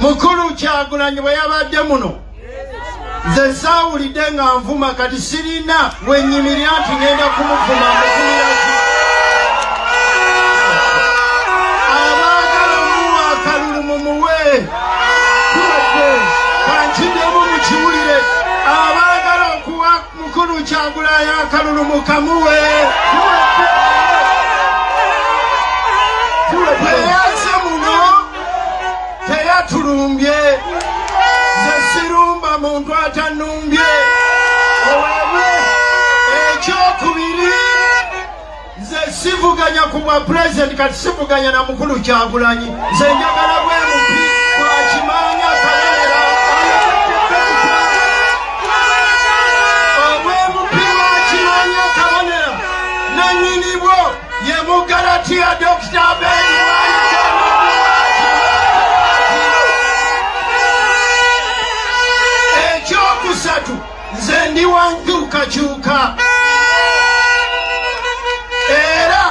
Mukulu Kyagulanyi bwe yabadde muno, nze saawulidde nga nvuma. Kati sirina wenyimirira nti ngenda kumuvuma. Muvumiraki? Abaagala omuwa akalulu mumuwe. Kankiddemu mukiwulire: abaagala okuwa mukulu Kyagulanyi akalulu, mukamuwe. Bwe yazze muno teyatulumbye. Nze sirumba muntu atanumbye. Ekyokubiri, nze sivuganya ku bwa pulezidenti. Kati sivuganya na mukulu Kyagulanyi. Nze njagala bwe MP bwakimanya kabonera, obwe MP bwakimanya kabonera. Nanyini bwo ye Mugalatiya Dr. Ben Bwanika. Ekyokusatu, nze ndi wa nkyukakyuka, era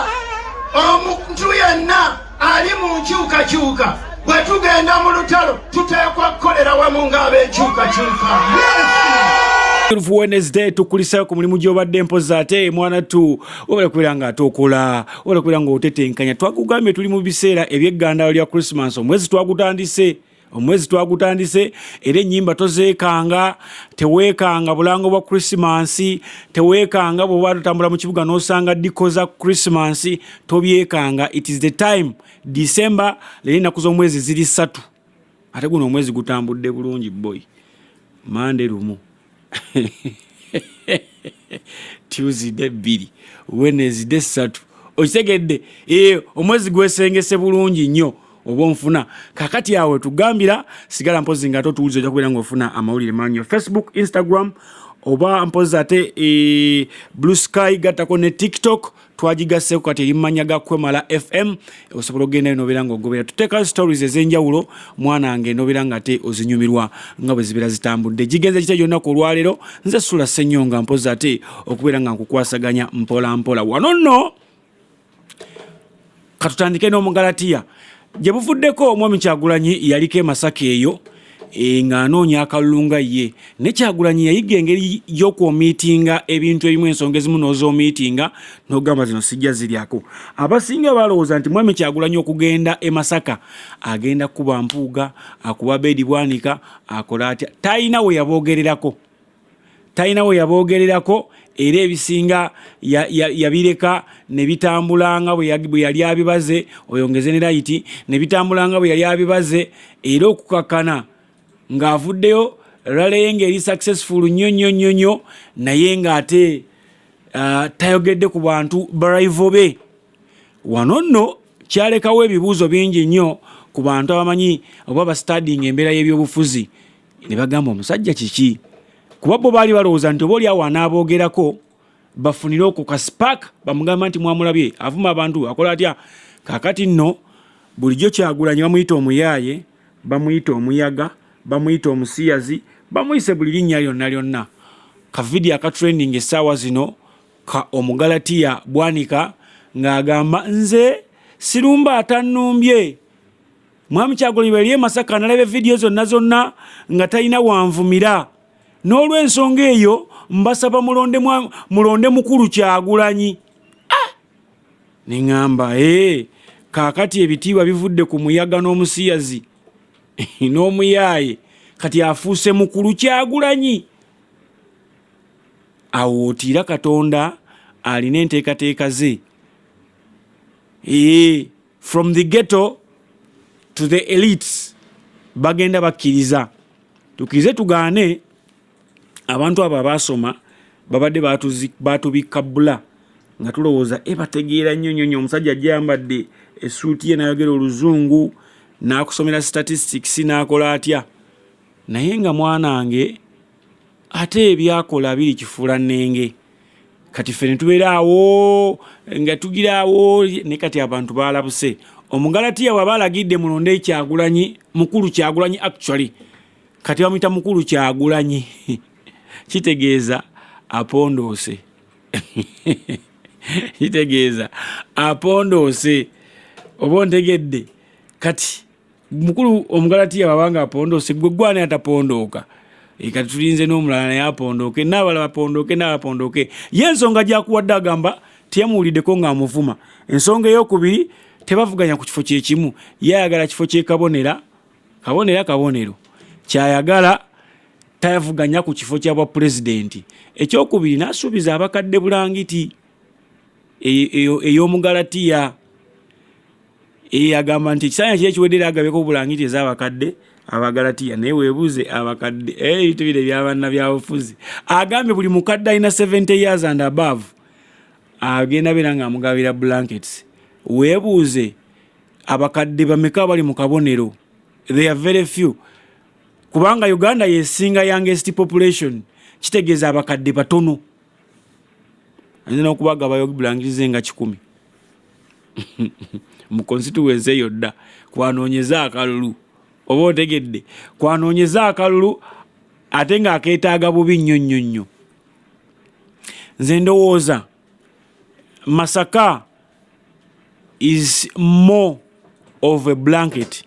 omuntu yenna ali mu nkyukakyuka, bwe tugenda mu lutalo tuteekwa kukolera wamu ng'ab'enkyukakyuka. Wednesday, tukulisayo ku mulimu gy'obadde. Mpozi ate mwana tu wabala kubeera nga ate okola, wabala kubeera nga otetenkanya. Twakugambye tuli mu biseera eby'eggandalo lya Christmas. Omwezi twagutandise, omwezi twagutandise, era ennyimba tozeekanga, teweekanga bulango bwa Krisimansi, teweekanga bw'oba tutambula mu kibuga n'osanga decor za Krisimansi, tobyekanga. It is the time, December. Leero ennaku z'omwezi ziri 3, ate guno omwezi gutambudde bulungi boy. Mande 1, Tuesday 2, Wednesday 3. Okitegedde? Omwezi gwesengese bulungi nnyo oba onfuna. Kakati awe tugambira sigala mpozi nga ate otuwuliza, ojja kubeera ng'ofuna amawulire manyo. Facebook, Instagram, oba mpozi ate Blue Sky, gattako ne TikTok twagigasseeko kati eri mumanya ga Kwemala FM. Osobola okugendayo nobeera ng'ogobera, tuteekayo stories ez'enjawulo, mwana wange, nobeera nga ate ozinyumirwa nga bwe zibeera zitambudde. Gigenze kitya gyonnaku olwaleero? Nze Sula Ssenyonga, mpozi ate okubeera nga nkukwasaganya mpola mpola wano nno. Katutandike n'Omugalatiya. Gye buvuddeko omwami Kyagulanyi yaliko e Masaka eyo ng'anoonya akalulu nga ye ne Kyagulanyi yayiga engeri y'okwomiitinga ebintu ebimu, ensonga ezimu n'ozoomiitinga n'ogamba zino sijja ziryako. Abasinga balowooza nti mwami Kyagulanyi okugenda e Masaka agenda kukuba Mpuuga, akuba Bedi Bwanika, akola atya. Talina we yaboogererako, talina we yaboogererako, era ebisinga yabireka ne bitambula nga bwe yali abibaze. Oyongeze ne layiti ne bitambula nga bwe yali abibaze, era okukakkana ng'avuddeyo rally ye ng'eri successful nnyo nnyo nnyo nnyo, naye ng'ate tayogedde ku bantu ba rival be. Wano nno kyalekawo ebibuuzo bingi nnyo ku bantu abamanyi oba bastudying embeera y'ebyobufuzi, ne bagamba, omusajja kiki? Kuba bo baali balowooza nti oba oli awo anaabogerako bafunire okwo ka spark, bamugamba nti mwamulabye avuma abantu, akola atya. Kakati nno bulijjo Kyagulanyi bamuyita omuyaaye, bamuyita omuyaga, bamuyita omusiyazi, bamuyise buli linnya lyonna lyonna. Ka video aka trending essaawa zino ka Omugalatiya Bwanika ng'agamba, "Nze sirumba atannumbye. Mwami Kyagulanyi bwe yali e Masaka nalaba vidiyo zonna zonna nga talina wanvumira. N'olw'ensonga eyo mbasaba mulonde, mulonde mukulu Kyagulanyi." Ah! Ne ŋŋamba, ee, kaakati ebitiibwa bivudde ku muyaga n'omusiyazi n'omuyaaye, kati afuuse mukulu Kyagulanyi. Awo otiira Katonda alina enteekateeka ze. Ee, from the ghetto to the elites, bagenda bakkiriza, tukkirize tugaane, abantu abo abaasoma babadde batubikka bula nga tulowooza e bategeera nnyo nnyo nnyo. Omusajja ajja yambadde essuuti ye n'ayogera oluzungu n'akusomera statistics n'akola atya, naye nga mwanange ate ebyakola biri kifuula nnenge. Kati ffe ne tubeera awo nga tugira awo, ne kati abantu balabuse. Omugalatiya bw'aba alagidde mulonde Kyagulanyi, mukulu Kyagulanyi, actually kati bamuyita mukulu Kyagulanyi, kitegeeza apondoose, kitegeeza apondoose, oba ontegedde? Kati Mukulu omugalatiya bwaba nga apondoose, gwe gwani atapondooka? E, kati tulinze n'omulala naye apondooke, n'abalala bapondooke, n'abapondooke. Ye ensonga gyakuwadde agamba teyamuwuliddeko ng'amuvuma. Ensonga eyokubiri, tebavuganya ku kifo kyekimu. Ye ayagala kifo kyekabonera kabonera kabonero kyayagala, tayavuganya ku kifo kya bwa pulezidenti. Ekyokubiri, n'asuubiza abakadde bulangiti ey'omugalatiya. Agamba nti ekisanja kiri ekiwedde era agabeko bulangiti ez'abakadde abagalatiya. Naye weebuuze abakadde, ebintu bino ebyabanna byabufuzi. Agambye buli mukadde alina 70 years and above agenda beera ng'amugabira blankets. Weebuuze abakadde bameka abali mu kabonero? They are very few, kubanga Uganda yesinga youngest population, kitegeeza abakadde batono. Ayinza n'okubagabayo bulangirize nga 100 mu constituency yonna kwanoonyeza akalulu. Oba otegedde, kwanoonyeza akalulu ate ng'akeetaaga bubi nnyo nnyo nnyo. Nze ndowooza Masaka is more of a blanket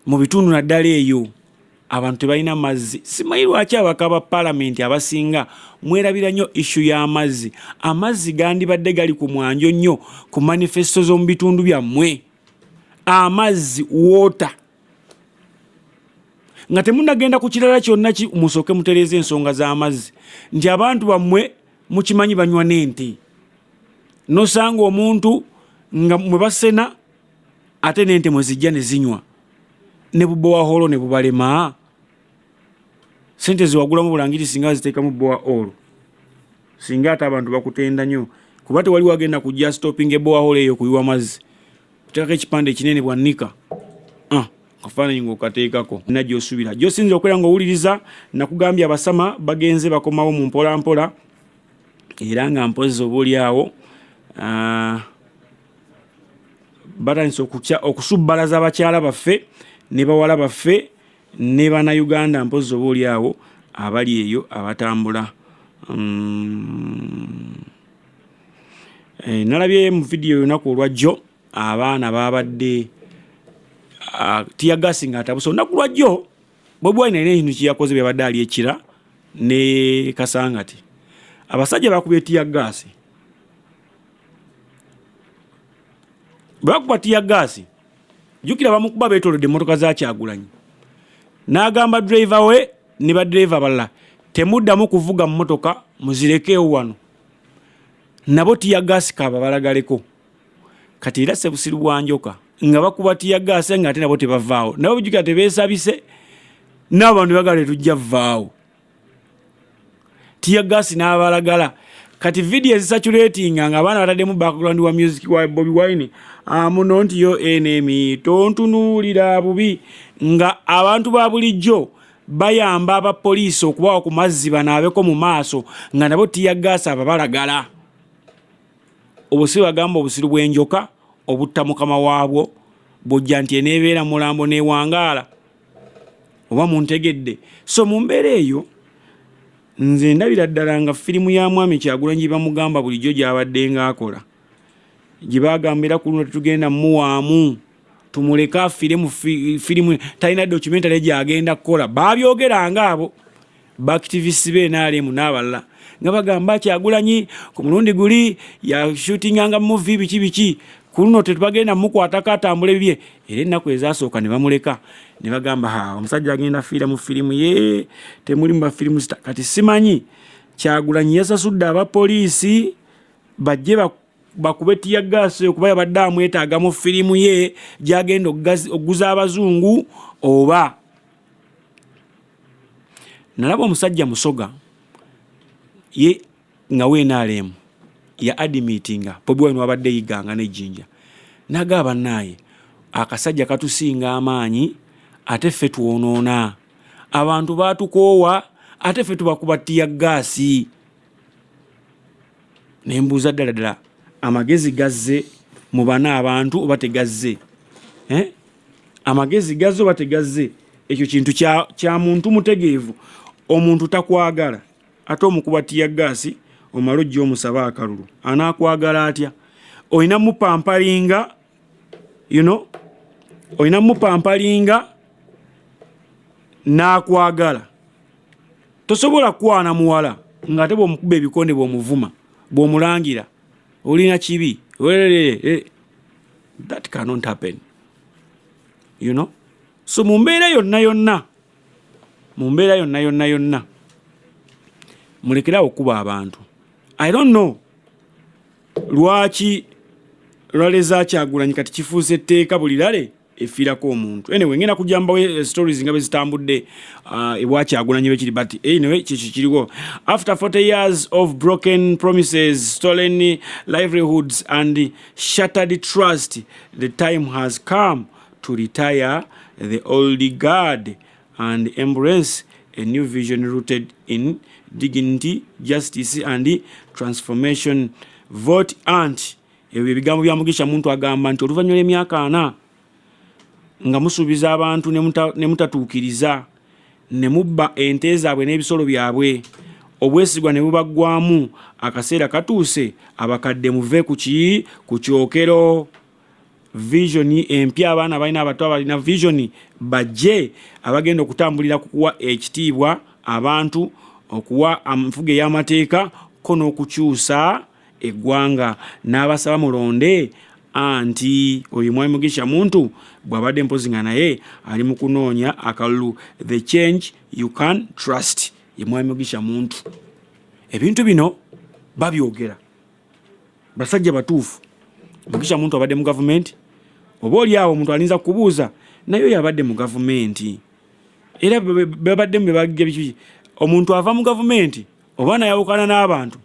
mu bitundu, naddala eyo abantu tebalina mazzi. Simanyi lwaki abaka ba paalamenti abasinga mwerabira nnyo issue y'amazzi. Amazzi gandibadde gali ku mwanjo nnyo ku manifesto z'omu bitundu byammwe. Amazzi, water, nga temunagenda ku kirala kyonna, musooke mutereeza ensonga z'amazzi, nti abantu bammwe mukimanyi banywa n'ente. Nosanga omuntu nga mwe basena ate n'ente mwe zijja ne zinywa, ne bu borehole ne bubalema. Sente zewagulamu bulangiti singa ziteekamu borehole, singa ate abantu bakutenda nnyo, kuba tewali wagenda kujja stopping borehole eyo kuyiwa mazzi. Oteekako ekipande ekinene bwanika, ah, kafaananyi ng'okateekako na gy'osuubira gy'osinza okubeera ng'owuliriza. Nakugambye abasama bagenze bakomawo mu mpola mpola, era nga mpozi oba oli awo, ah, batandise okusubbalaza abakyala baffe ne bawala baffe ne bannayuganda, mpozi oba oli awo abali eyo abatambula. Nalabye mu vidiyo olunaku olwajjo abaana babadde tear gas ng'atabuse. Olunaku lwajjo Bobi Wine alina ekintu kyeyakoze, byabadde ali ekira ne Kasangati, abasajja bakubye tear gas. Bwe bakuba tear gas, jjukira bamukuba beetoolodde emmotoka za Kyagulanyi, n'agamba driver we ne badereva abalala, "Temuddamu kuvuga mmotoka, muzirekeewo wano." Nabo tear gas kaaba balagaleko. Kati era sebusiru bwa njoka, nga bakuba tear gas nga ate nabo tebavaawo. Nabo jjukira tebeesabise, n'abantu bagala tetujja vaawo. Tear gas n'abalagala. Kati vidiyo ezisaculatinga nga abaana bataddemu background wa music wa Bobi Wine amuno nti yo enemy tontunuulira bubi, nga abantu ba bulijjo bayamba abapoliisi okubawa ku mazzi banaabeko mu maaso, nga nabo tear gas ababalagala. Obusiru, bagamba obusiru bw'enjoka obutta mukama waabwo, bwojja nti eneebeera mulambo newangaala. Oba muntegedde? So mu mbeera eyo nze ndabira ddala nga firimu ya mwami Kyagulanyi bamugamba bulijjo gy'abadde ng'akola, gye bagamba era ku luno tetugenda muwaamu, tumuleke afiire mu firimu, talina documentary gy'agenda kukola. Babyogeranga abo ba activists be NRM n'abalala nga bagamba Kyagulanyi ku mulundi guli yashootinganga movie biki biki, ku luno tetubagenda mukwatako, atambule bibye. Era ennaku ezasooka ne bamuleka ne bagamba, ha, omusajja agenda fiira mu firimu ye, temuli mu bafirimu star. Kati simanyi Kyagulanyi yasasudde abapoliisi bajje bakube tear gas okuba yabadde amwetaaga mu firimu ye gyagenda okuguza abazungu. Oba nalaba omusajja Musoga ye nga we NRM ya admittinga Bobi Wine wabadde yiganga nejjinja, nagaba naaye akasajja katusinga amaanyi, ate ffe twonoona abantu batukoowa, ate ffe tubakuba tear gas. Nembuuza, ddala ddala amagezi gazze mu bana abantu oba tegazze, eh? Amagezi gazze oba tegazze? Ekyo kintu kya muntu mutegeevu. Omuntu takwagala ate omukuba tear gas, omale ojja omusaba akalulu, anaakwagala atya? Olina mupampalinga. Olina mupampalinga n'akwagala. Tosobola kukwana muwala ng'ate bw'omukuba ebikonde, bw'omuvuma, bw'omulangira olina kibi. That cannot happen. So mu mbeera yonna yonna, mu mbeera yonna yonna yonna, mulekerawo okukuba abantu. I don't know lwaki rally za Kyagulanyi kati kifuuse etteeka, buli rally efiirako omuntu. Anyway, ngenda kujambawo stories nga bwe zitambudde ewa Kyagulanyi bekiri, but anyway, kiki kiriwo. After 40 years of broken promises, stolen livelihoods and shattered trust, the time has come to retire the old guard and embrace a new vision rooted in dignity, justice and transformation. Vote Ant. Ebyo ebigambo bya Mugisha Muntu. Agamba nti oluvannyuma lw'emyaka 40 nga musuubiza abantu ne mutatuukiriza, ne mubba ente zaabwe n'ebisolo byabwe, obwesigwa ne bubaggwamu, akaseera katuuse abakadde muve ku ki, ku kyokero. Vision empya, abaana balina, abato abalina vision bajje, abagenda okutambulira ku kuwa ekitiibwa abantu, okuwa enfuga ey'amateeka ko n'okukyusa eggwanga. N'abasaba mulonde anti oyo Mwami Mugisha Muntu bw'abadde mpozi nga naye ali mu kunoonya akalulu. The change you can trust ye Mwami Mugisha Muntu. Ebintu bino babyogera basajja batuufu. Mugisha Muntu abadde mu gavumenti, oba oli awo omuntu alinza kubuuza naye oyo abadde mu gavumenti era babaddemu bebagga biki. Omuntu ava mu gavumenti oba nayawukana n'abantu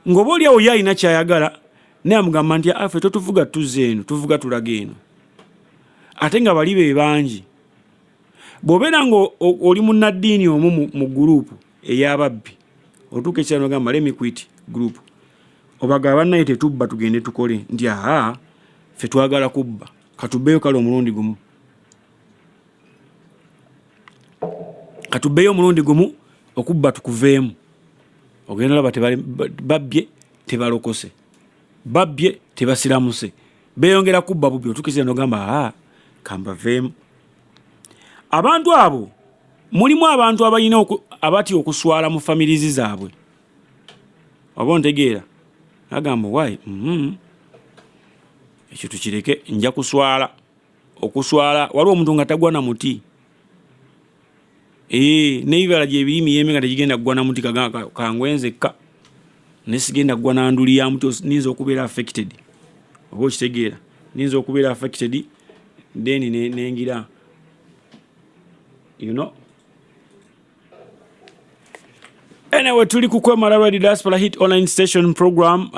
ng'oba oli awo ye alina kyayagala, naye amugamba nti afe totuvuga, tuzze eno, tuvuga tulaga eno, ate nga bali be bangi. Bw'obeera nga oli munnaddiini omu mu group ey'ababbi, otuuka ekiseera nogamba, "Let me quit group." Obagaba bannaye, tetubba, tugende tukole, nti aa, ffe twagala kubba, katubbeyo kale omulundi gumu, katubbeyo omulundi gumu, okubba tukuveemu. Ogenda olaba babbye tebalokose, babbye tebasiramuse, beeyongera kubba bubbi. Otuuka nogamba, aa, kambaveemu. Abantu abo mulimu abantu abalina abatya okuswala mu families zaabwe, oba ontegeera? Agamba wayi, Ekyo tukireke, nja kuswala okuswala. Waliwo omuntu nga tagwa na muti. Ee, n'ebibala gyebiri miyembe nga tegigenda kugwa na muti, kangwe nzekka naye sigenda kugwa na nduli ya muti, niyinza okubeera affected, oba okitegeera? Niyinza okubeera affected, then nengira you know. Anyway, tuli ku Kwemala Radio Diaspora Hit Online Station program,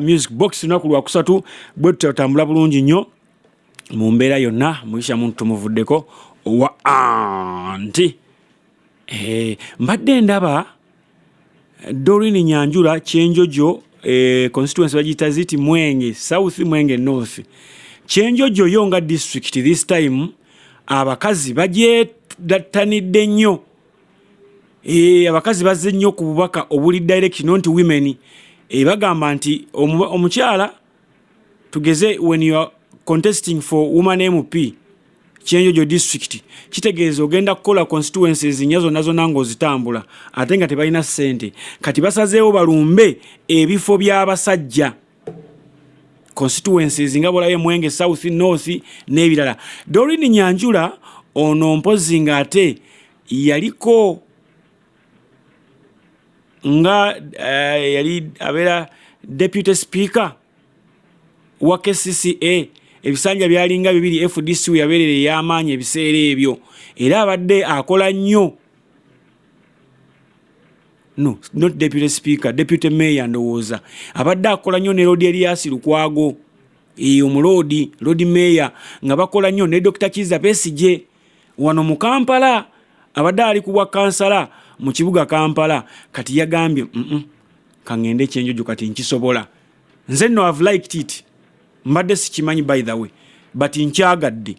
Music Box, lunaku lwakusatu bwe tutambula bulungi nnyo mu mbeera yonna. Mugisha Muntu tumuvuddeko owa anti. Mbadde ndaba Doreen Nyanjura, Kyenjojo, constituency bagiyita ziti Mwenge South, Mwenge North. Kyenjojo yo nga district, this time abakazi bagyettanidde nnyo. Abakazi bazze nnyo ku bubaka obuli direct, not women. Bagamba nti omukyala, tugeze when you are contesting for woman MP Kyenjojo district, kitegeeza ogenda kukola constituencies nnya zonna zonna ng'ozitambula, ate nga tebalina ssente. Kati basazeewo balumbe ebifo by'abasajja, constituencies nga bwolabye Mwenge South, North n'ebirala. Doreen Nyanjula ono mpozi ng'ate yaliko nga yali abeera deputy speaker wa KCCA. Ebisanja byalinga bibiri, FDC we yabeerera ey'amaanyi ebiseera ebyo, era abadde akola nnyo. No, not deputy speaker, deputy mayor ndowooza. Abadde akola nnyo ne Lord Erias Lukwago, eyo omuloodi, lord mayor, nga bakola nnyo ne Dr Kiza Besigye. Wano mu Kampala abadde ali ku bwa kansala mu kibuga Kampala. Kati yagambye, Kaŋŋende Kyenjojo, kati nkisobola nze." Nno have liked it, mbadde sikimanyi by the way, but nkyagadde.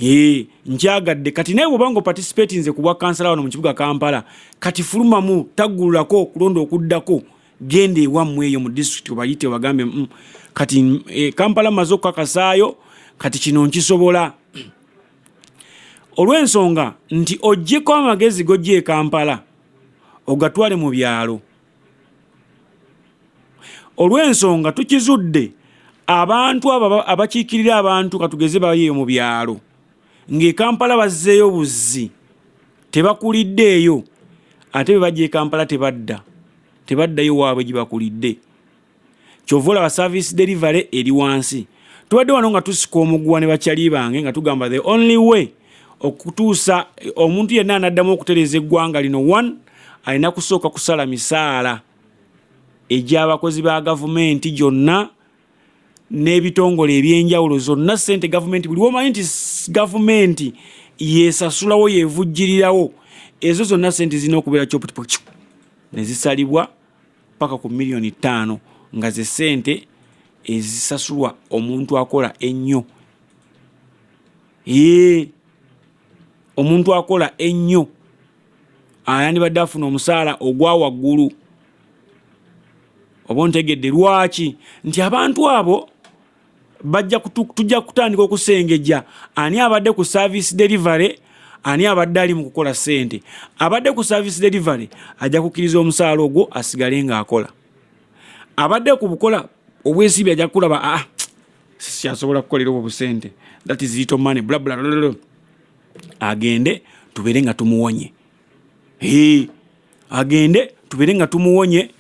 Ee, nkyagadde. Kati naye bwobanga oparticipate nze ku bwa kansala wano mu kibuga Kampala, kati fulumamu, taggululako okulonda okuddako, genda ewammwe eyo mu district obayite obagambe, kati Kampala maze okukakasaayo, Kati kino nkisobola olw'ensonga nti oggyeko amagezi g'ojja e Kampala ogatwale mu byalo. Olw'ensonga tukizudde abantu abo abakiikirira abantu katugeze bali eyo mu byalo ng'e Kampala bazzeeyo buzzi tebakuliddeeyo ate bwe bajja e Kampala tebadda tebaddayo waabwe gye bakulidde. Kyova olaba service delivery eri wansi. Tubadde wano nga tusika omuguwa ne bakyali bange nga tugamba the only way okutuusa omuntu yenna anaddamu okutereeza eggwanga lino one alina kusooka kusala misaala egy'abakozi ba gavumenti gyonna n'ebitongole eby'enjawulo zonna ssente gavumenti buli womanyi nti gavumenti yesasulawo yevujjirirawo ezo zonna ssente zirina okubeera kyoputipo ne zisalibwa paka ku miliyoni ttaano nga ze ssente ezisasulwa omuntu akola ennyo. Ee, omuntu akola ennyo ayandibadde afuna omusaala ogwa waggulu. Oba ontegedde lwaki nti abantu abo bajja tujja kutandika okusengejja ani abadde ku service delivery ani abadde ali mu kukola ssente. Abadde ku service delivery ajja kukkiriza omusaala ogwo asigale ng'akola. Abadde ku bukola obwesibi ajja kulaba ah, sikyasobola kukolera obwo busente, that is little money bla bla bla, agende tubeere nga tumuwonye. Hey, agende tubeere nga tumuwonye,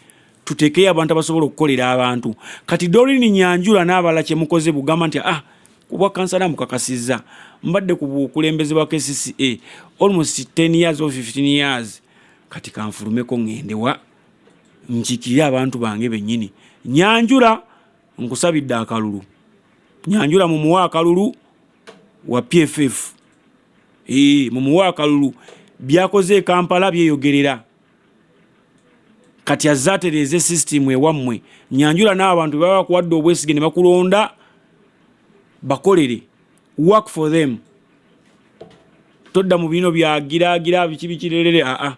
tuteekeyo abantu abasobola okukolera abantu. Kati Doreen Nyanjula n'abalala kye mukoze bugamba nti ah, kubwa kansala mukakasizza mbadde ku bukulembeze bwa KCCA almost 10 years or 15 years, kati kanfulumeko ŋŋende wa nkiikirire abantu bange bennyini. Nyanjula nkusabidde akalulu, Nyanjula mumuwe akalulu wa PFF. Ee, mumuwe akalulu, byakoze e Kampala byeyogerera. Kati azze atereeze sisitimu ewammwe. Nyanjula n'abantu baba bakuwadde obwesige ne bakulonda, bakolere, work for them. Todda mu bino byagiraagira biki bikirerere, aa,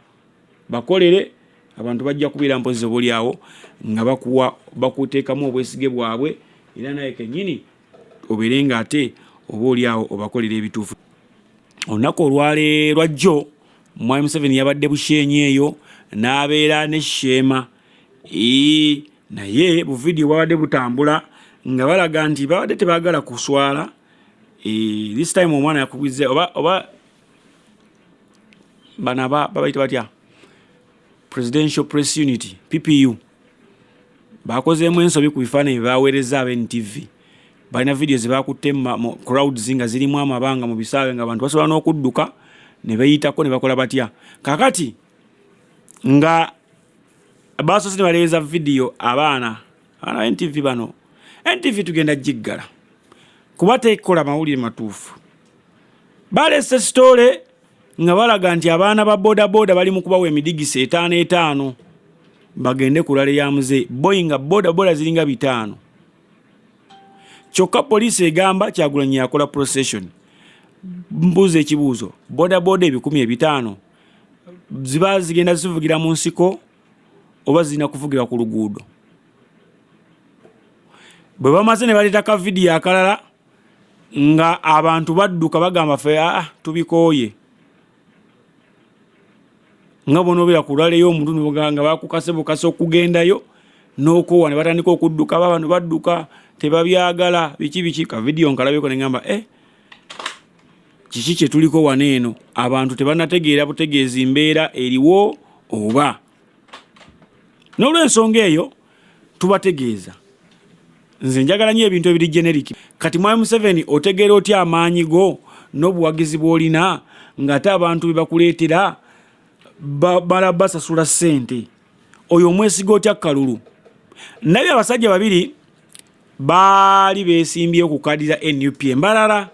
bakolere abantu bajja kubeera mpozi oba oliawo nga bakuwa bakuteekamu obwesige bwabwe, era naye kennyini obeere nga ate oba oliawo obakolera ebituufu. Olunaku olwaleero lwajjo Mwami Museveni yabadde Bushenyi eyo n'abeera ne Sheema. Naye bu vidiyo bwabadde butambula nga balaga nti babadde tebaagala kuswala. This time omwana yakubizza oba, oba bano babayita batya, Presidential Press Unit PPU bakozeemu ensobi ku bifaananyi bye baweerezza aba NTV. Balina vidiyo ze bakutte mu crowds nga zirimu amabanga mu bisaawe nga abantu basobola n'okudduka ne beeyitako ne bakola batya. Kaakati nga basoose ne baleeza vidiyo abaana abaana ba NTV bano, NTV tugenda giggala kuba tekola mawulire matuufu. Baleese sitole nga balaga nti abaana ba bodaboda bali mu kubawa emidigisa etaano etaano bagende ku rally ya Mzee Boyi nga bodaboda ziringa 5. Kyokka poliisi egamba Kyagulanyi yakola procession. Mbuuza ekibuuzo, bodaboda 500 ziba zigenda zivugira mu nsiko oba zirina kuvugira ku luguudo? Bwe bamaze ne baleeta ka vidiyo akalala nga abantu badduka bagamba ffe aa tubikooye, nga bw'onobeera ku rally y'omuntu nga bakukase bukase okugendayo n'okoowa ne batandika okudduka, aba bano badduka tebabyagala biki biki. Ka vidiyo nkalabeko ne ngamba kiki kye tuliko wano eno, abantu tebannategeera butegeezi mbeera eriwo oba. N'olw'ensonga eyo tubategeeza, nze njagala nnyo ebintu ebiri generic. Kati Mwami Museveni otegeera otya amaanyi go n'obuwagizi bw'olina ng'ate abantu be bakuleetera bala basasula ssente? Oyo omwesiga otya kalulu? Ndabye abasajja babiri baali beesimbyewo ku kaadi za NUP embalala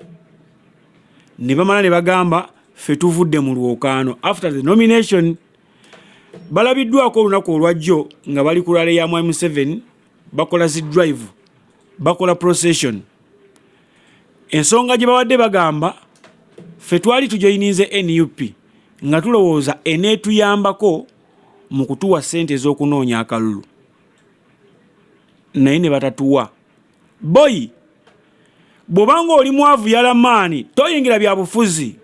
ne bamala ne bagamba ffe tuvudde mu lwokaano after the nomination. Balabiddwako olunaku olwajjo nga bali ku rally ya Mwami Museveni, bakola zi drive, bakola procession. Ensonga gye babadde bagamba ffe twali tujoyininze NUP nga tulowooza eneetuyambako mu kutuwa ssente ez'okunoonya akalulu, naye ne batatuwa. Boyi Bw'obanga oli mwavu yalamaani, toyingira bya bufuzi,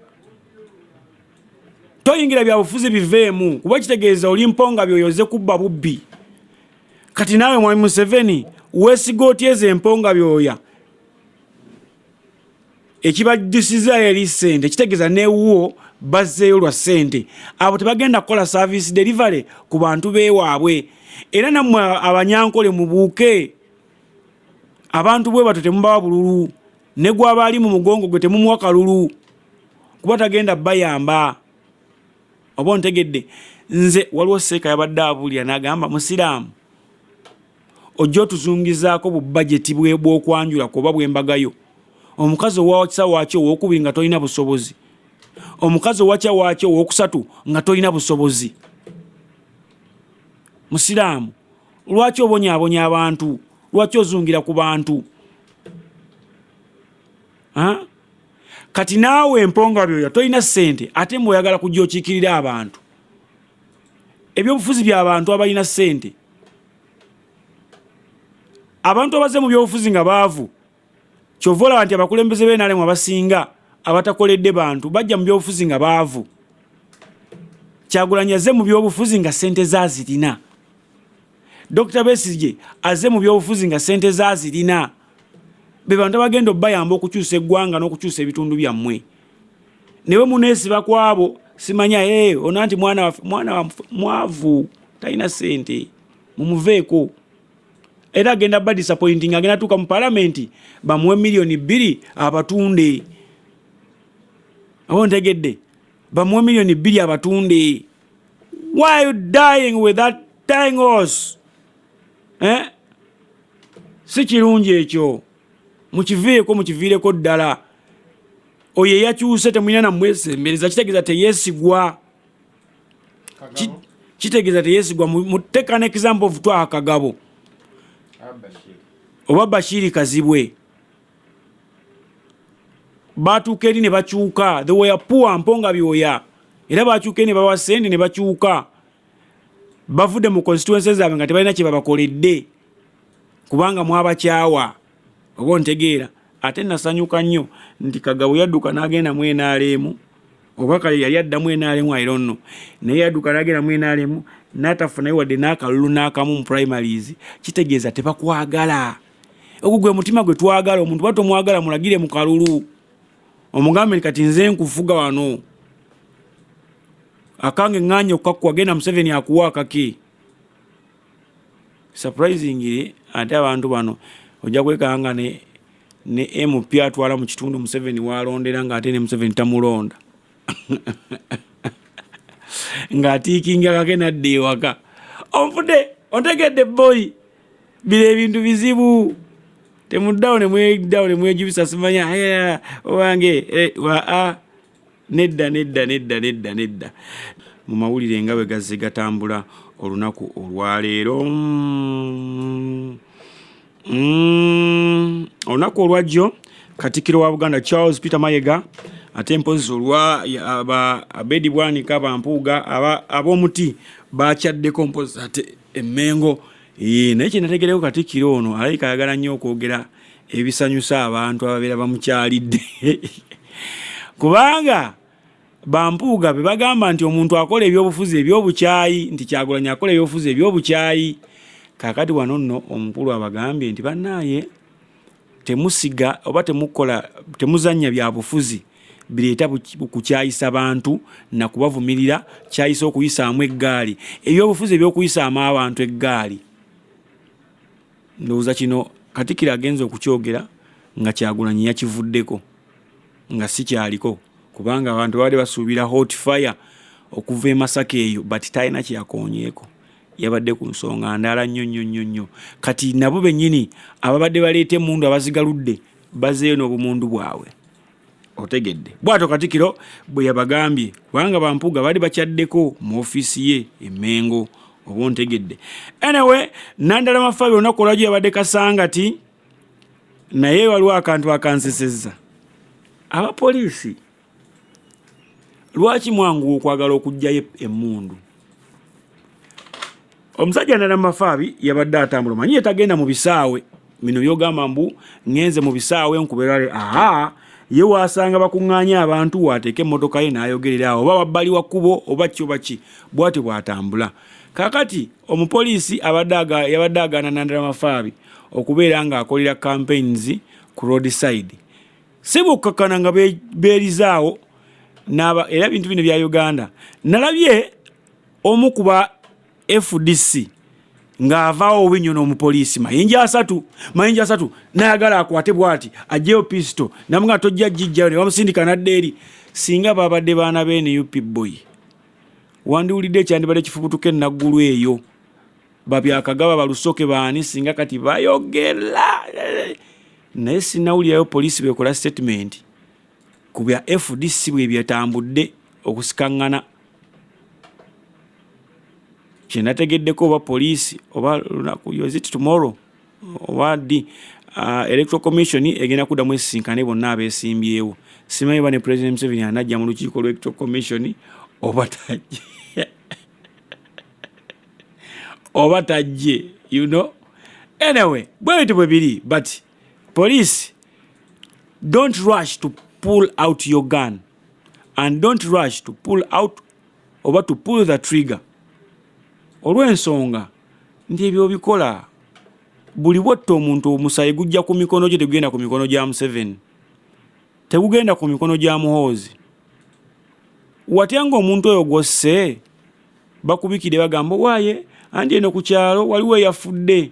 toyingira bya bufuzi, biveemu, kuba kitegeeza oli mponga byoyoze kubba bubbi. Kati naawe Mwami Museveni weesiga otya ezo emponga byoya? Ekibajjusiza eri ssente, kitegeeza newuwo bazzeeyo lwa ssente. Abo tebagenda kukola service delivery ku bantu beewaabwe. Era nammwe Abanyankole mubuuke, abantu bwe batyo temubawa bululu, ne gwaba ali mu mugongo gwe temumuwa kalulu, kuba tagenda bayamba. Oba ontegedde? Nze waliwo seeka yabadde abuulira n'agamba, "Musiraamu, ojja otuzungizaako bu bajeti bw'okwanjula kuba bw'embagayo, omukazi owakisa waaki owokubiri nga tolina busobozi, omukazi owakya waaki owokusatu nga tolina busobozi. Musiraamu, lwaki obonyaabonya abantu? Lwaki ozungira ku bantu?" Kati naawe emponga byoya tolina ssente, ate mbe oyagala kujja okiikirira abantu. Ebyobufuzi by'abantu abalina ssente. Abantu abaze mu byobufuzi nga baavu, kyova olaba nti abakulembeze b'enalemu abasinga abatakoledde bantu bajja mu byobufuzi nga baavu. Kyagulanyi azze mu byobufuzi nga ssente zaazirina. Dr Besigye azze mu byobufuzi nga ssente zaazirina. Be bantu abagenda obbayamba okukyusa eggwanga n'okukyusa ebitundu byammwe. Newe muneesiba ku abo simanya, hey, ona nti mwana waffe, mwana wa mwavu, talina ssente, mumuveeko. Era agenda ba disappointing, agenda tuuka mu palamenti bamuwe 2 miliyoni abatunde. Oba ontegedde? Bamuwe 2 miliyoni abatunde. Why are you dying with that dying horse, eh? Si kirungi ekyo, mukiviireko, mukiviireko ddala. Oyo eyakyuse temulina namwesembereza, kitegeeza teyeesigwa. Kitegeeza teyeesigwa. Take an example of Twaha Kagabo oba Bashiri Kazibwe. Batuuka eri ne bakyuka. They were poor, mponga byoya, era bakyuka eri ne bawa sente ne bakyuka. Bavudde mu constituency zaabwe nga tebalina kye babakoledde, kubanga mwabakyawa. Oba ontegeera? Ate nasanyuka nnyo nti Kagabo yadduka n'agenda mu NRM, oba kale yali addamu NRM, I don't know, naye yadduka n'agenda mu NRM n'atafunayo wadde n'akalulu n'akamu mu primaries. Kitegeeza tebakwagala. Ogwo gwe mutima gwe twagala. Omuntu ba tomwagala, mulagire mu kalulu, omugambe nti, "Kati nze nkufuga wano, akange ŋŋaanye okukakkuwa, genda Museveni akuwa akake." Surprisingly, ate abantu bano ojja kwekanga ne MP atwala mu kitundu Museveni walondera, ng'ate ne Museveni tamulonda, ng'atiikinga kake nadda ewaka. Onfudde, ontegedde boyi? Bino ebintu bizibu. Temuddawo nemweddawo nemwejubisa simanya owange waa. Nedda, nedda, nedda, nedda, nedda. Mu mawulire nga bwe gazze gatambula olunaku olwaleero, olunaku olwajjo, Katikkiro wa Buganda Charles Peter Mayiga, ate mpozi olwa aba Abedi Bwanika, Bampuuga, ab'omuti bakyaddeko mpozi ate Emmengo. Naye kyenategereko, Katikkiro ono alabika ayagala nnyo okwogera ebisanyusa abantu ababeera bamukyalidde, kubanga Bampuuga be bagamba nti omuntu akola ebyobufuzi ebyobukyayi, nti Kyagulanyi akola ebyobufuzi ebyobukyayi. Kaakati wano nno omukulu abagambye nti, "Bannaaye, temusiga oba temukola, temuzannya byabufuzi bireeta kukyayisa bantu nakubavumirira, kyayisa okuyisaamu eggaali, ebyobufuzi ebyokuyisaamu abantu eggaali." Ndowooza kino Katikkiro agenza okukyogera nga Kyagulanyi yakivuddeko, nga si kyaliko, kubanga abantu babadde basuubira hot fire okuva e Masaka eyo, but talina kyeyakonyeeko, yabadde ku nsonga ndala nnyo nnyo nnyo nnyo. Kati nabo bennyini ababadde baleeta emundu abazigaludde bazeeyo n'obumundu bwabwe. Otegedde? Bwatyo Katikiro bwe yabagambye, kubanga Bampuuga baali bakyaddeko mu ofiisi ye Emmengo. Oba ontegedde? Anyway, Nandala Mafabi olunaku olwajjo yabadde Kasangati, naye waliwo akantu akansesezza. Abapoliisi, lwaki mwanguwa okwagala okuggyayo emmundu? Omusajja Nandala Mafaabi yabadde atambula, omanyi yetagenda mu bisaawe. Bino byogamba mbu ŋŋenze mu bisaawe nkuberale, aha, ye waasanga bakuŋŋaanya abantu waateeka emmotoka ye n'ayogerera awo, oba wabbali wa kkubo oba ki oba ki, bw'atyo bw'atambula. Kaakati omupoliisi abadde yabadde agaana Nandala Mafaabi okubeera ng'akolera campaigns ku road side. Si bukkakkana nga beerizaawo n'aba, era ebintu bino bya Uganda. Nalabye omu ku ba FDC ng'avaawo obubi nnyo n'omupoliisi mayinja asatu, mayinja asatu n'ayagala akwate bw'ati aggyeyo pisito, namuga tojja gijjayo, ne bamusindika n'adda eri. Singa babadde baana ba NUP boy, wandiwulidde ekyandibadde kifubutuka e Naggulu eyo, Babyakagaba, Balusoke, baani, singa kati bayogera. Naye sinnawulirayo poliisi bw'ekola sitatimenti ku bya FDC bwe byatambudde okusikaŋŋana. Kye nategeddeko oba poliisi oba lunaku, is it tomorrow oba ddi, Electoral Commission egenda kuddamu esisinkane bonna abeesimbyewo. Simanyi oba ne President Museveni anajja mu lukiiko lwa Electoral Commission oba tajje, oba tajje, you know. Anyway, bwe bityo bwe biri, but police, don't rush to pull out your gun and don't rush to pull out oba to pull the trigger, olw'ensonga nti ebyo obikola buli bwotta omuntu, omusaayi gujja ku mikono gye, tegugenda ku mikono gya Museveni, tegugenda ku mikono gya Muhoozi. Watya ng'omuntu oyo gwosse bakubikire bagamba waaye anti eno ku kyalo waliwo eyafudde,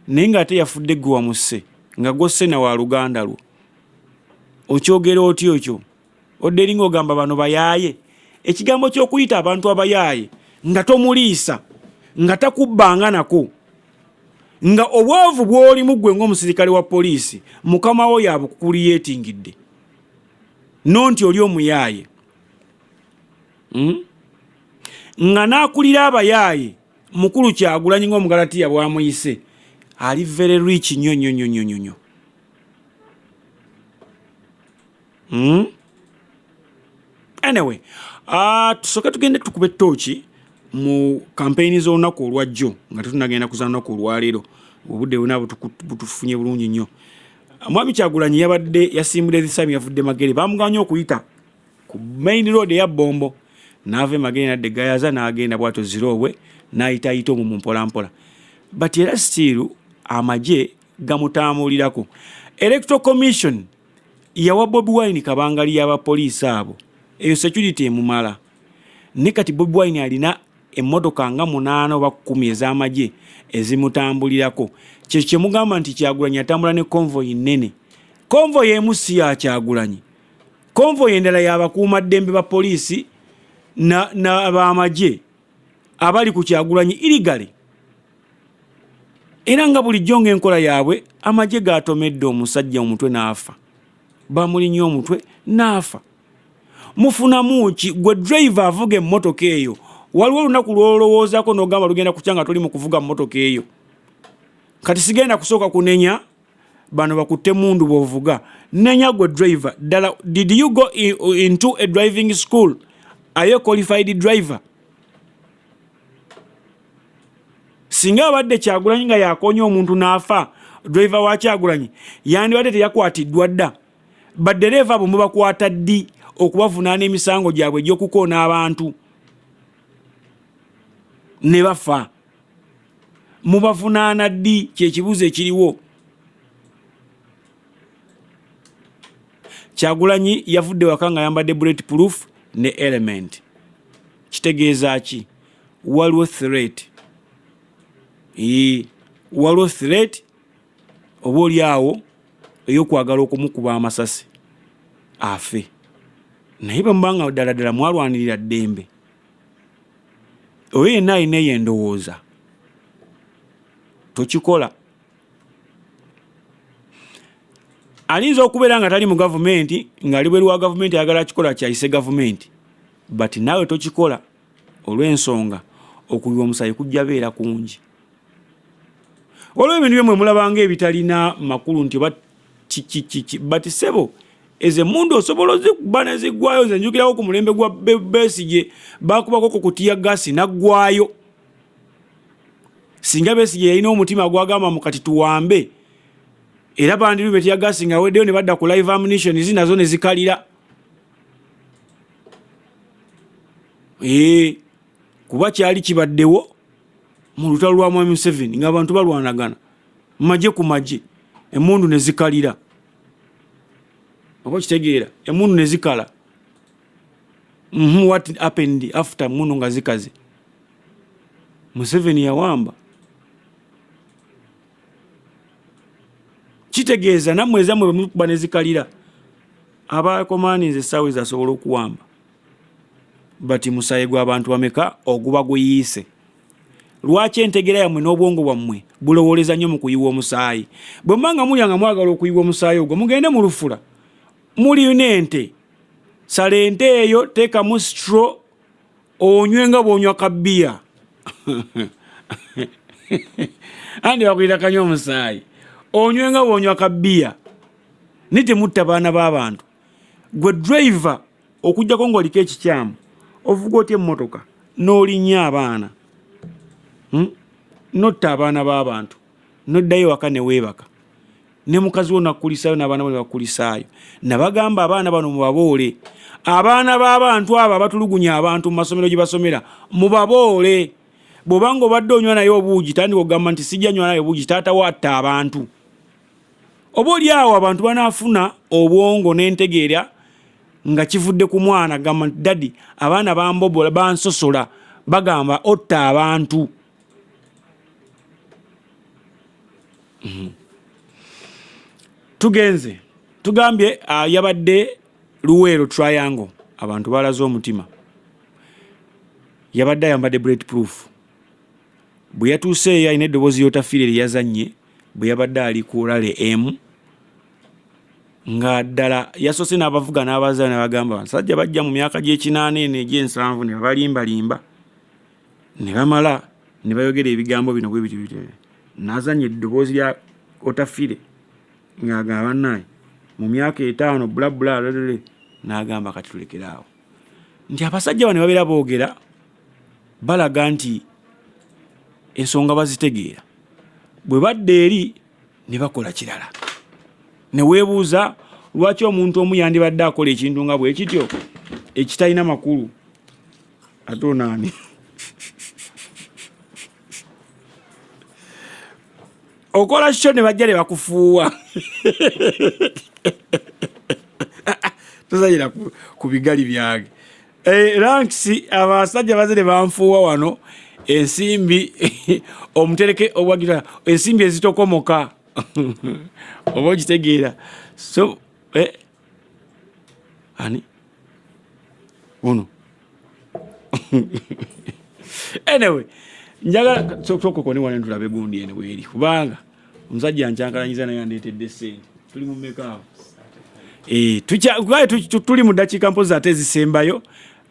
naye ng'ate yafudde gwe wamusse, nga gwosse na wa luganda lwo, okyogera otya ekyo? Odda eri ng'ogamba bano bayaaye. Ekigambo ky'okuyita abantu abayaaye nga tomuliisa, nga takubbanga nako, nga obwavu bw'olimu ggwe ng'omusirikale wa poliisi mukama wo yabukukuliyeetingidde, no nti oli omuyaaye, Nga n'akulira abayaaye mukulu Kyagulanyi ng'Omugalatiya bw'amuyise ali very rich nnyo nnyo nnyo nnyo nnyo. Anyway, tusooke tugende tukube ttooki mu kampeyini z'olunaku olwajjo nga tetunagenda kuza lunaku olwaleero. Obudde buna butufunye bulungi nnyo. Mwami Kyagulanyi yabadde yasimbudde Thisami, yavudde Magere, bamuganye okuyita ku main road eya Bombo, n'ava e Magere nadda e Gayaza, n'agenda bw'atyo Ziroobwe, n'ayitaayita omwo mu mpolampola, but era still amagye gamutambulirako. Electoral Commission yawa Bobi Wine kabangali y'abapoliisi abo, eyo security emumala, ne kati Bobi Wine alina emmotoka nga 8 oba 10 ez'amagye ezimutambulirako. Kye kyemugamba nti Kyagulanyi atambula ne convoy nnene. Convoy emu si ya Kyagulanyi, convoy endala y'abakuumaddembe ba poliisi n'abamagye abali ku Kyagulanyi illegally. Era nga bulijjo ng'enkola yaabwe, amagye gaatomedde omusajja omutwe n'afa, bamulinye omutwe n'afa. Mufunamu ki gwe driver avuga emmotoka eyo? Waliwo olunaku lw'olowoozaako n'ogamba lugenda kukya nga toli mu kuvuga mmotoka eyo. Kati sigenda kusooka kunenya bano bakutte mundu bw'ovuga, nenya gwe driver. Ddala, did you go into a driving school? Are you a qualified driver? Singa abadde Kyagulanyi nga yakonya omuntu n'afa, driver wa Kyagulanyi yandibadde teyakwatiddwa dda? Baddereeva abo mubakwata ddi okubavunaana emisango gyabwe egy'okukoona abantu ne bafa? Mubavunaana ddi? Kyekibuuzo ekiriwo. Kyagulanyi yavudde waka nga ayambadde bullet proof ne element. Kitegeeza ki? Waliwo threat, waliwo threat oba oli awo ey'okwagala okumukuba amasasi afe. Naye bwe muba nga ddala ddala mwalwanirira ddembe, oyo yenna alina eyo endowooza tokikola. Ayinza okubeera nga tali mu gavumenti, ng'ali bweru wa gavumenti, ayagala kikola kyayise gavumenti, but naawe tokikola, olw'ensonga okuyiwa omusaayi kujja beera kungi. Waliwo ebintu byemwe mulabanga ebitalina makulu nti oba kikikiki, but sebo, ezo emundu osobola ozikuba ne ziggwayo. Nze njukirawo ku mulembe gwa Besigye, bakubako ku kutiya gasi naggwayo. Singa Besigye yalina omutima gwagamba mu kati tuwambe Era bandirube tiyagasi nga aweddeyo ne badda ku live ammunition nazo ne zikalira. Ee, kuba kyali kibaddewo mu lutalo lwa Mwami Museveni ng'abantu balwanagana magye ku magye, emmundu ne zikalira, oba okitegeera, emmundu ne zikala. What happened after emmundu nga zikaze? Museveni yawamba. Kitegeeza nammwe ezammwe bwe mukuba ne zikalira, abakomaninze essaawa ezo asobola okuwamba. Bati musaayi gw'abantu bameka oguba guyiise? Lwaki entegeera yammwe n'obwongo bwammwe bulowooleza nnyo mu kuyiwa omusaayi? Bwe muba nga mulya nga mwagala okuyiwa omusaayi ogwo, mugende mu lufula, mulina ente, sala ente eyo, teekamu straw, onywe nga bw'onywa ka bbiya. Andi bakuyita kanywa omusaayi, onywe nga bw'onywa ka bbiya, naye temutta baana b'abantu. Gwe driver, okuggyako ng'oliko ekikyamu, ovuga otya emmotoka n'olinnya abaana, N'otta abaana b'abantu, n'oddayo ewaka ne weebaka ne mukazi wo n'akkulisaayo n'abaana bo ne bakkulisaayo. Nabagamba abaana bano mubaboole, abaana b'abantu abo abatulugunya abantu mu masomero gye basomera, mubaboole. Bw'oba nga obadde onywa naye obuugi, tandika okugamba nti sijja nywa naye obuugi, taata wo atta abantu. Oba oli awo abantu banaafuna obwongo n'entegeera nga kivudde ku mwana gamba nti daddy, abaana bambobola, bansosola, bagamba otta abantu. Tugenze tugambye yabadde Luweero Triangle, abantu balaze omutima. Yabadde ayambadde bullet proof. Bwe yatuuseeyo alina eddoboozi ly'otafiire lye yazannye bwe yabadde ali ku rally emu, nga ddala yasoose n'abavuga n'abazayo n'abagamba basajja bajja mu myaka gy'ekinaana eno egy'ensanvu ne babalimbalimba ne bamala ne bayogera ebigambo bino bwe bityo bityo. N'azannya eddoboozi lya Otafire ng'agamba bannaaye mu myaka 5 bula bula, n'agamba kati tulekere awo, nti abasajja bano babeera boogera balaga nti ensonga bazitegeera, bwe badda eri ne bakola kirala. Ne weebuuza lwaki omuntu omu yandibadde akola ekintu nga bwe kityo ekitalina makulu. Ate onaani okola kyo ne bajja ne bakufuuwa. Tozanyira ku bigali byange. Ranks abasajja baze ne banfuuwa wano ensimbi omutereke obwagira ensimbi ezitokomoka, oba okitegeera. So ani ono? Anyway, njagala sokokone wano tulabe gundi eno bweri, kubanga omusajja nkyankalanyiza naye andeetedde sente. Tuli mu meka awo? Tuli mu ddakiika mpozi ate ezisembayo.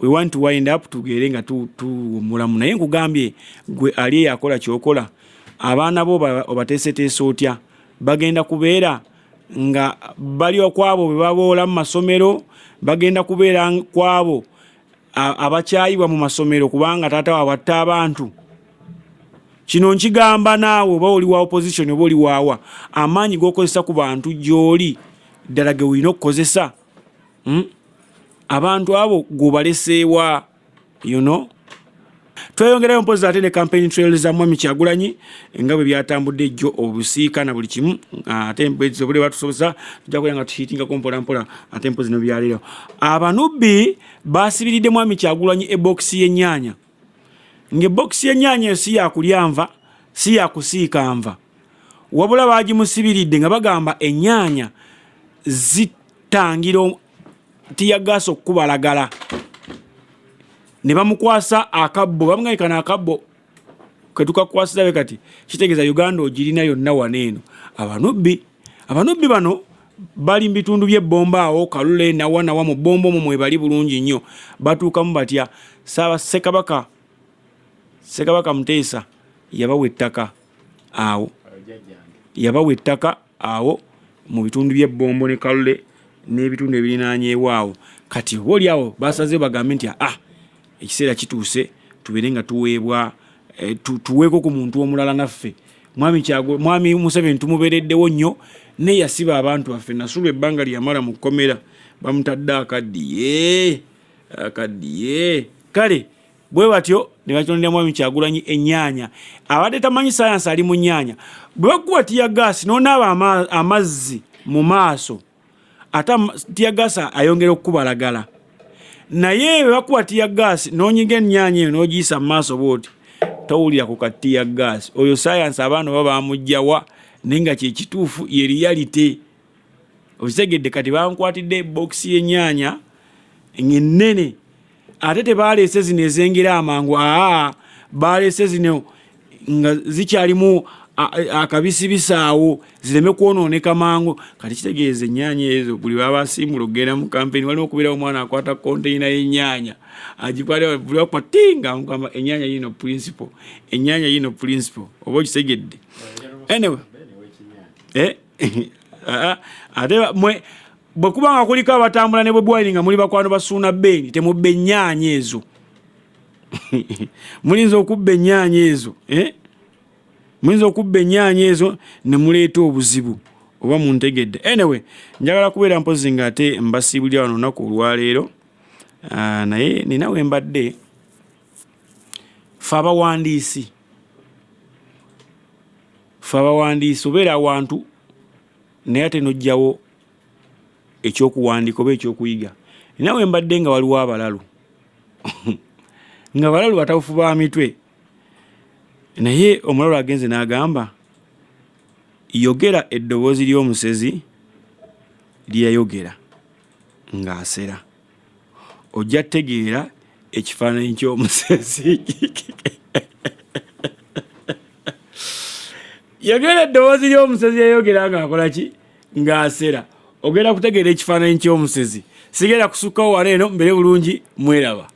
We want to wind up, tugere nga tuwummulamu. Naye nkugambye gwe ali eyo akola kyokola, abaana bo obateeseteese otya? Bagenda kubeera nga bali okwabo bwe baboola mu masomero, bagenda kubeera kwabo abakyayibwa mu masomero kubanga taata waabwe atta abantu. Kino nkigamba naawe oba oli wa opposition oba oli waawa, amaanyi g'okozesa ku bantu gy'oli ddala ge olina okukozesa, Abantu abo gw'obaleseewa? Tweyongerayo mpozi ate ne campaign trail za Mwami Kyagulanyi nga bwe byatambudde ejjo, obusiika na buli kimu. Ate obule batusobozesa tujja kubeera nga tuhiitingako mpola mpola. Ate mpozi nobyaleero abanubbi basibiridde Mwami Kyagulanyi ebokisi y'ennyaanya, ng'ebokisi y'ennyaanya eyo si yakulya nva, si yakusiika nva, wabula bagimusibiridde nga bagamba ennyaanya zitangira tiyagaasi okukubalagala. Ne bamukwasa akabbo, bamugambye kano akabbo ketukakwasirabe kati kitegeeza Uganda ogirina yonna wano eno. Abanubbi bano bali mu bitundu by'ebbomba awo Kalule nawa nawa mu bbomba omwo mwebali bulungi nnyo. Batuukamu batya? Saaba Ssekabaka Muteesa yabawa ettaka awo, yabawa ettaka awo mu bitundu by'ebbombo ne Kalule n'ebitundu ebirinaanyeewo awo. Kati oba oli awo basazeewo bagambe nti ekiseera kituuse tubeere nga tuweebwa, tuweeko ku muntu omulala naffe. Mwami Kyagu, Mwami Museveni tumubeereddewo nnyo, naye yasiba abantu baffe. Nasulwa ebbanga lye yamala mu kkomera bamutadde akaddiye akaddiye. Kale bwe batyo ne bakitondera Mwami Kyagulanyi ennyaanya. Abadde tamanyi sayansi ali mu nnyaanya. Bwe bakuwa tiyagaasi n'onaaba amazzi mu maaso, ate tiyagaasi ayongera okukubalagala. Naye bwe bakuwa tiyagaasi n'onyiga ennyaanya eyo n'ogiyisa mu maaso bw'oti, towulira ku ka tiyagaasi. Oyo sayansi abaana oba bamuggya wa, naye nga kye kituufu ye riyalite. Okitegedde? Kati bankwatidde bokisi y'ennyaanya ng'ennene, ate tebaleese zino ezengera amangu, aa baleese zino nga zikyalimu akabisibisi awo zireme kwonooneka mangu. Kati kitegeeza ennyaanya ezo buli baba basimbula okugenda mu kampeni waliwo okubeerawo omwana akwata konteyina y'ennyaanya agikwata, buli wakuba ti nga amugamba ennyaanya yiino principal, ennyaanya yiino principal. Oba okitegedde? Anyway, ate mwe bwe kuba nga kuliko abatambula ne Bobi Wine nga muli bakwano ba Ssuuna Ben, temubba ennyaanya ezo. Mulinza okubba ennyaanya ezo, eh? Muyinza okubba ennyaanya ezo ne muleeta obuzibu, oba muntegedde. Anyway, njagala kubeera mpozi nga ate mbasiibulira wano olunaku olwaleero. Naye nina we mbadde fe abawandiisi obeera awantu naye ate n'oggyawo ekyokuwandiika oba ekyokuyiga. Nina we mbadde nga waliwo abalalu nga balalu batawufu ba mitwe, naye omulalu agenze n'agamba yogera eddoboozi ly'omusezi lye yayogera ng'asera, ojja tegeera ekifaananyi ky'omusezi. Yogera eddoboozi ly'omusezi yayogera ng'akola ki? Ng'asera, ogenda kutegeera ekifaananyi ky'omusezi. Sigenda kusukkawo wano eno, mbeere bulungi, mweraba.